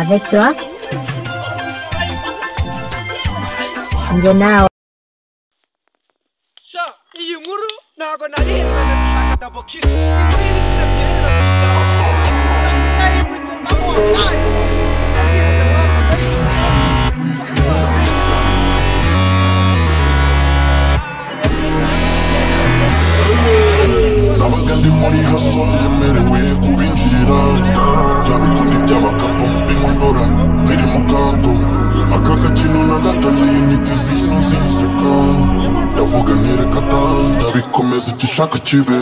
Avec toi, njye nawe. Sha, iyi nkuru ntago narihebana gushaka Double Kill. Nabaga ndi muri hustle yemerewe kubinjira. Byabikundi by'abakapo binkonora biri mu kato. Aka gakino nagatangiye intiti zino zinseka. Ndavuga ntereka ta ndabikomeza igishaka kibe.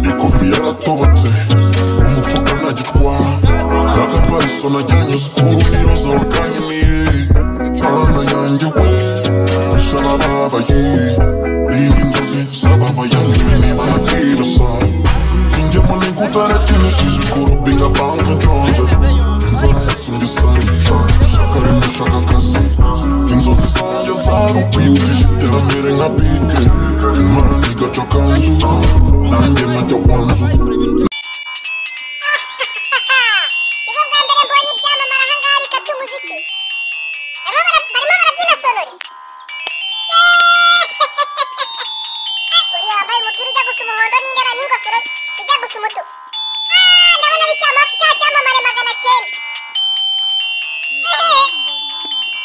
Ikofi yaratobotse umufuka ntagitwa. N'agafariso najyanye sikuru niroza wakanyimiye. Mana yanjye we mfasha abababaye. Rinda inzozi z'ababaye niba nakirasa. Ingemo nigutarakinishije kurubinga banka nshonje. Inzara yasumbye isari shaka rimwe shaka akazi. Inzozi zanjye zarukwihutisha iterambere nka pike. Imana igaca akanzu nanjye nkajya kwanzu. Nibwo bwa mbere mbonye ibyamamare aha ngaha bikabya umuziki. Barimo barabyina sonori. Uriya wambaye umupira ujya gusa umuhondo n'indera n'ingofero ijya gusa umutuku. Ndabona ari cya cyamamare 900.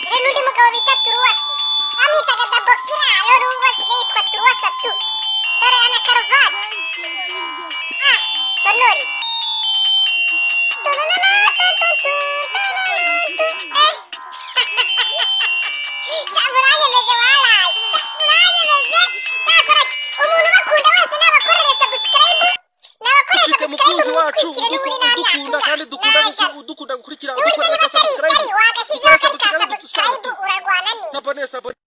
Dore n'undi mugabo bita Turuwasi. Bamwitaga Double Killer, none ubu asigaye yitwa Turuwasatu. Dore ana karuvati. Sonori. Uranyemeje waraye. Uranyemeje. Cyakora umuntu ubakunda wese nabakorere subscribe. Nabakorere Dufite subscribe mukunzi wacu mwitwikire n'ubundi nta myaka udukunda kandi ingahe. dukunda gukurikira N'ubundi se niba